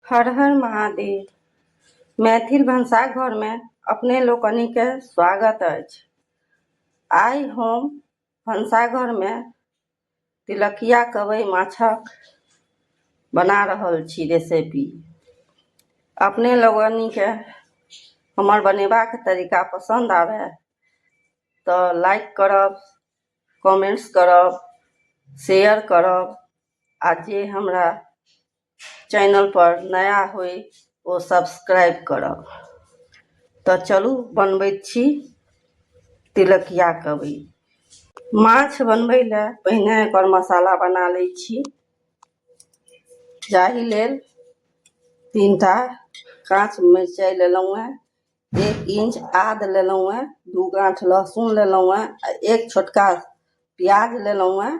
हर हर महादेव। मैथिल भनसाघरमे अपने लोकनिके स्वागत अछि। आइ हम भनसाघरमे तिलकिया कबई माछक बना रहल छी रेसिपी। अपने लोकनिके हमर बनेबाक तरीका पसन्द आबय तऽ लाइक करब, कमेंट्स करब, शेयर करब आ जे हमरा चैनल पर नया होय ओ सब्सक्राइब करब। तऽ चलू बनबैत छी तिलकिया कबई। माछ बनबै लए पहिने एकर मसाला बना लै छी, जाहि लेल 3टा काँच मिरचाइ लेलहुँ हेँ, 1 इंच आद लेलहुँ हेँ, 2 गाँठ लहसुन लेलहुँ हेँ आ 1 छोटका प्याज लेलहुँ हेँ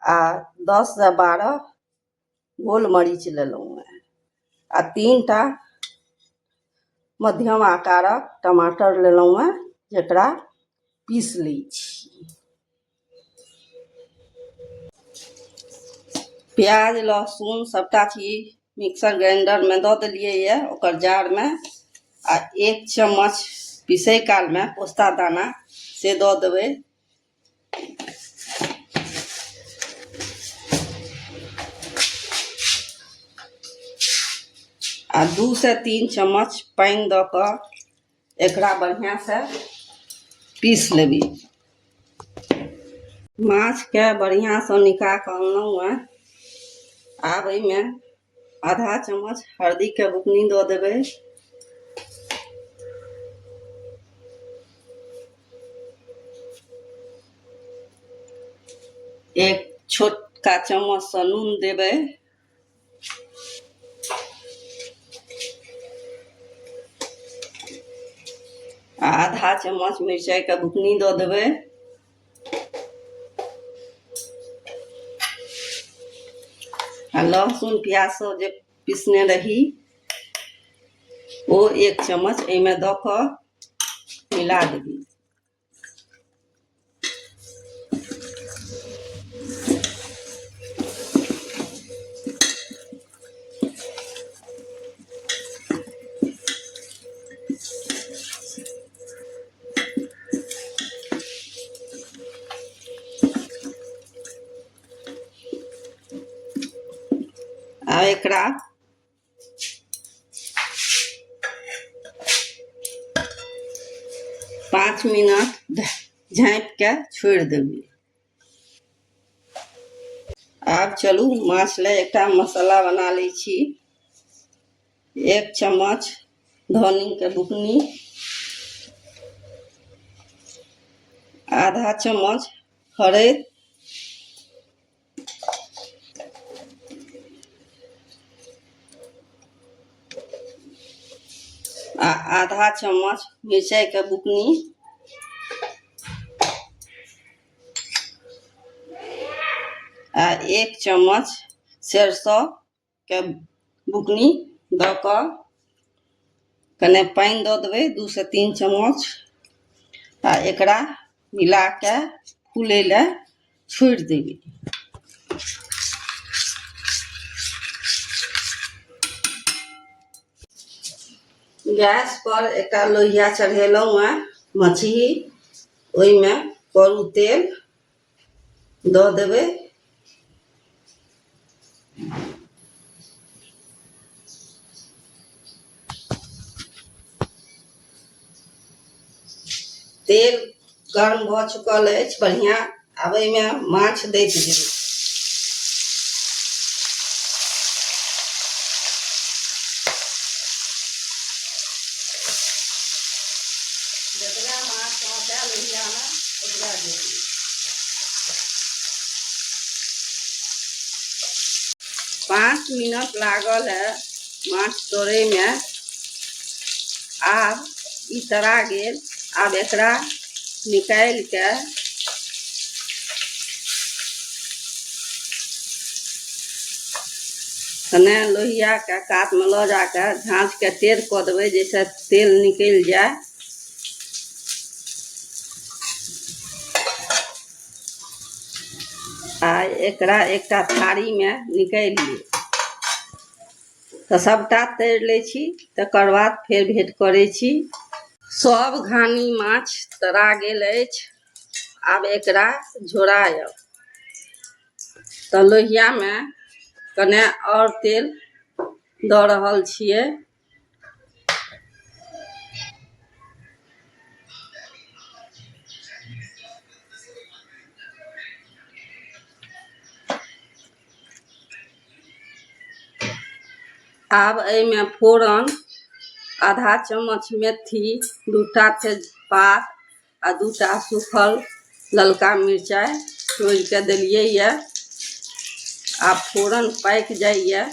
आ 10 से 12 गोल मरीच लेलहुँ हेँ आ 3टा मध्यम आकारक टमाटर लेलहुँ हेँ, जकरा पीस लै छी। प्याज लहसुन सबटा चीज मिक्सर ग्राइंडरमे दऽ देलियै यऽ ओकर जारमे आ 1 चम्मच पीसै कालमे पोस्ता दाना से दऽ देबै। आ 2 से 3 चम्मच पानि दऽ कऽ एकरा बढ़िआँसँ पीस लेबै। माछके बढ़िआँसँ निका कऽ अनलहुँ हेँ। आब एहिमे आधा चम्मच हल्दीके बुकनी दऽ देबै। एक छोटका चम्मचसँ नून देबै। आ आधा चम्मच मिरचाइके बुकनी दऽ देबै। आ लहसुन प्याज सब जे पीसने रही ओ 1 चम्मच एहिमे दऽ कऽ मिला देबै। आ एकरा 5 मिनट झाँपि के छोड़ि देबै। आब चलू माछ लए एकटा मसाला बना लै छी। 1 चम्मच धनीके बुकनी, आधा चम्मच हरैद, आ आधा चम्मच मिरचाइके बुकनी, आ 1 चम्मच सरिसोके बुकनी दऽ कऽ कने पानि दऽ देबै, 2 से 3 चम्मच, आ एकरा मिलाके फूलै लए छोड़ि देबै। गैस पर एकटा लोहिया चढ़ेलहुँ हेँ मछली, ओहिमे करू तेल दऽ देबै। तेल गर्म भऽ चुकल अछि बढ़िआँ। आब एहिमे माछ दैत जेबै। जतबा माछ पहुँचा लोहियामे ओतबा देबै। 5 मिनट लागल है माछ तोड़ैमे। आब ई तरा गेल। आब एकरा निकालि के कने लोहियाके कातमे लऽ जाके झाँझके टेढ़ कऽ देबै, जाहिसँ तेल निकलि जाय। आ एकरा एकटा थारीमे निकालि लिअ। तऽ सभटा तरि लै छी, तकर बाद फेर भेँट करै छी। सभ घानी माछ तरा गेल अछि। आब एकरा झोरायब। तऽ लोहियामे कने आओर तेल दऽ रहल छियै। आब एहिमे फोरन, आधा चम्मच मेथी, 2टा तेजपात आ 2टा सूखल ललका मिरचाइ तोड़ि कऽ देलियै यऽ। आब फोरन पाकि जाइए।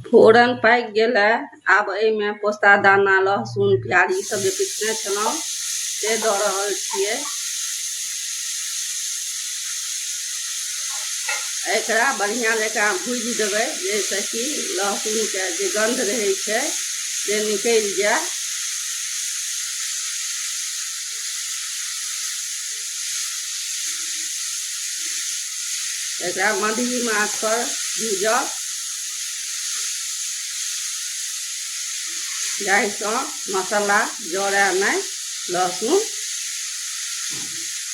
फोरन पाकि गेल है। आब एहिमे पोस्ता दाना, लहसुन, प्याज ई सब जे पीसने छलहुँ से दऽ रहल छियै। एकरा बढ़िआँ जकाँ भूजि देबै, जाहिसँ कि लहसुनके जे गन्ध रहै छै से निकलि जाय। एकरा मधुरी माछ पर भूजब, जाहिसँ मसाला जरए नहि लहसुन,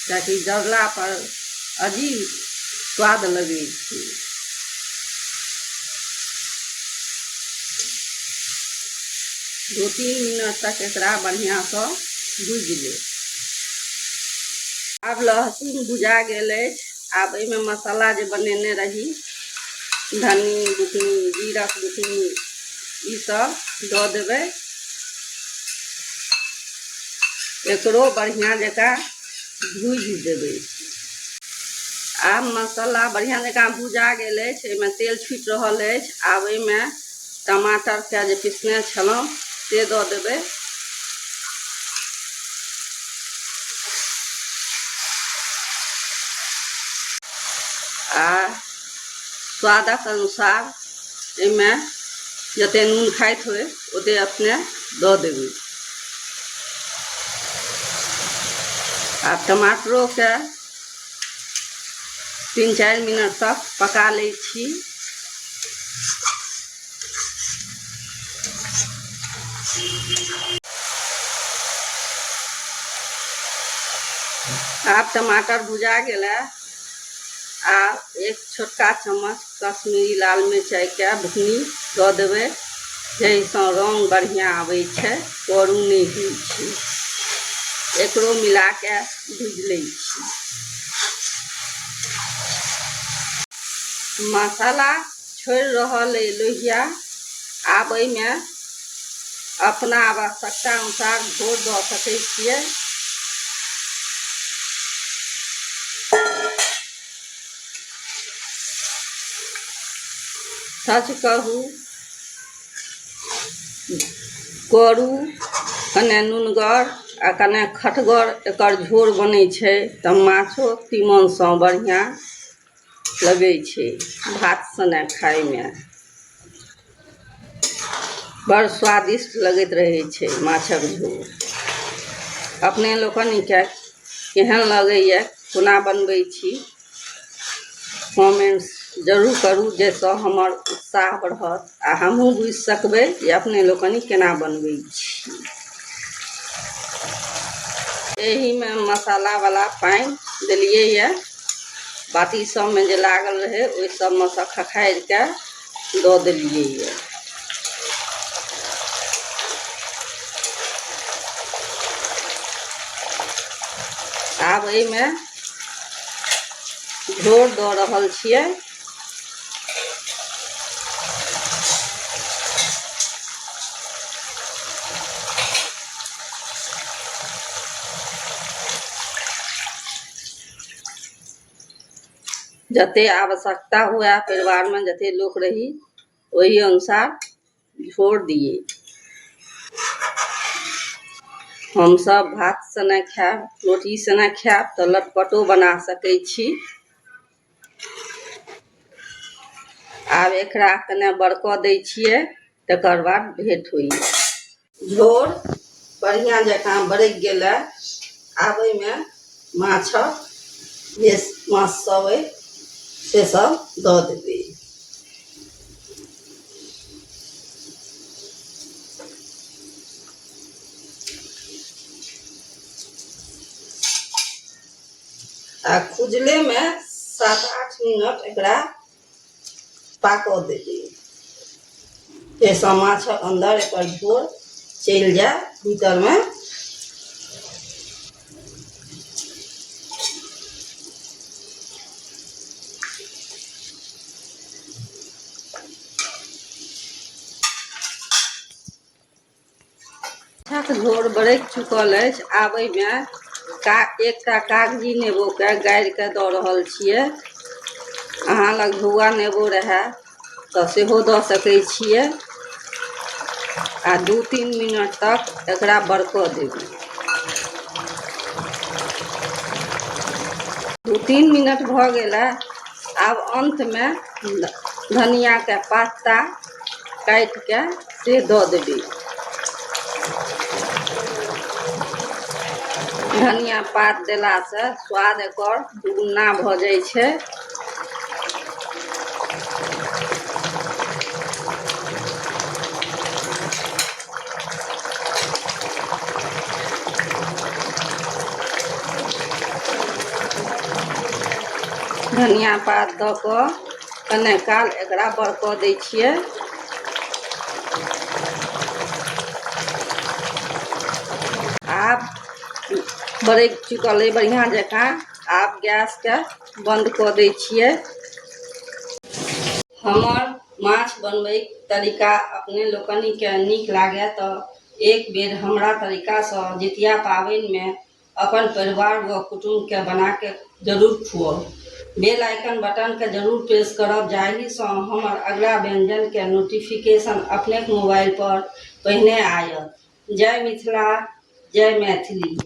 कियाकि जरला पर अजीब स्वाद लगै छै। 2-3 मिनट तक एकरा बढ़िआँसँ भूजि लेब। आब लहसुन भुजा गेल अछि। आब एहिमे मसाला जे बनेने रही, धनी बुकनी, जीरक बुकनी, ई सब दऽ देबै। एकरो बढ़िआँ जकाँ भूजि देबै। आब मसाला बढ़िआँ जकाँ भुजा गेल अछि, एहिमे तेल छुटि रहल अछि। आब एहिमे टमाटरके जे पीसने छलहुँ से दऽ देबै। आ स्वादक अनुसार एहिमे जते नून खाइत होइ ओते अपने दऽ देबै। आब टमाटरोके 3-4 मिनट तक पका लै छी। आब टमाटर भुजा गेल है। आब 1 छोटका चम्मच कश्मीरी लाल मिरचाइके बुकनी दऽ देबै, जाहिसँ रंग बढ़िआँ आबै छै, करू नहि होइ छै। एकरो मिलाके भुजि लै छी। मसाला छोड़ि रहल अइ लोहिया। आब एहिमे अपना आवश्यकता अनुसार झोर दऽ सकै छियै। सच कहू, करू कने नुनगर आ कने खटगर एकर झोर बनै छै तऽ माछो तीमनसँ बढ़िआँ लगै छै भात सने खाइमे। बड़ स्वादिष्ट लगैत रहै छै माछक झोर। अपने लोकनिके केहन लगैए, कोना बनबै छी, कमेंट्स जरूर करू, जाहिसँ हमर उत्साह बढ़त आ हमहूँ बुझि सकबै जे अपने लोकनि केना बनबै छी। एहिमे मसालावला पानि देलियै यऽ। बाटी सबमे जे लागल रहै ओहि सबमे सँ खखारिके दऽ देलियै यऽ। आब एहिमे झोर दऽ रहल छियै। जते आवश्यकता हुए, परिवारमे जते लोक रही ओहि अनुसार झोर दियै। हमसभ भात सने खायब, रोटी सने खायब, तऽ लटपटो बना सकै छी। आब एकरा कने बरकऽ दै छियै, तकर बाद भेट होइए। झोर बढ़िआँ जकाँ बरकि गेलै। आब एहिमे माछक जे माछ सब अइ से सब दऽ देबै। आ खुजलेमे 7-8 मिनट एकरा पाकऽ देबै, जाहिसँ माछक अन्दर एकर झोर चलि जाय भीतरमे। माछक झोर बरकि चुकल अछि। आब एहिमे एकटा कागजी नेबोके गाड़िके दऽ रहल छियै। अहाँ लग झौआ नेबो रहए तऽ सेहो दऽ सकै छियै। आ 2-3 मिनट तक एकरा बरकऽ देबै। 2-3 मिनट भऽ गेल। आब अन्तमे धनियाके पत्ता काटिके से दऽ देबै। धनिया पात देलासँ स्वाद एकर दुगुना भऽ जाइ छै। धनिया पात दऽ कऽ कने काल एकरा बरकऽ दै छियै। आब बरकि चुकल अइ बढ़िआँ जकाँ। आब गैसके बन्द कऽ दै छियै। हमर माछ बनबैके तरीका अपने लोकनिके नीक लागए तऽ एक बेर हमरा तरीकासँ जितिया पाबनिमे अपन परिवार व कुटुम्बके बनाके जरूर खुआउ। बेल आइकन बटनके जरूर प्रेस करब, जाहिसँ हमर अगिला व्यञ्जनके नोटिफिकेशन अपनेक मोबाइल पर पहिने आयत। जय मिथिला, जय मैथिली।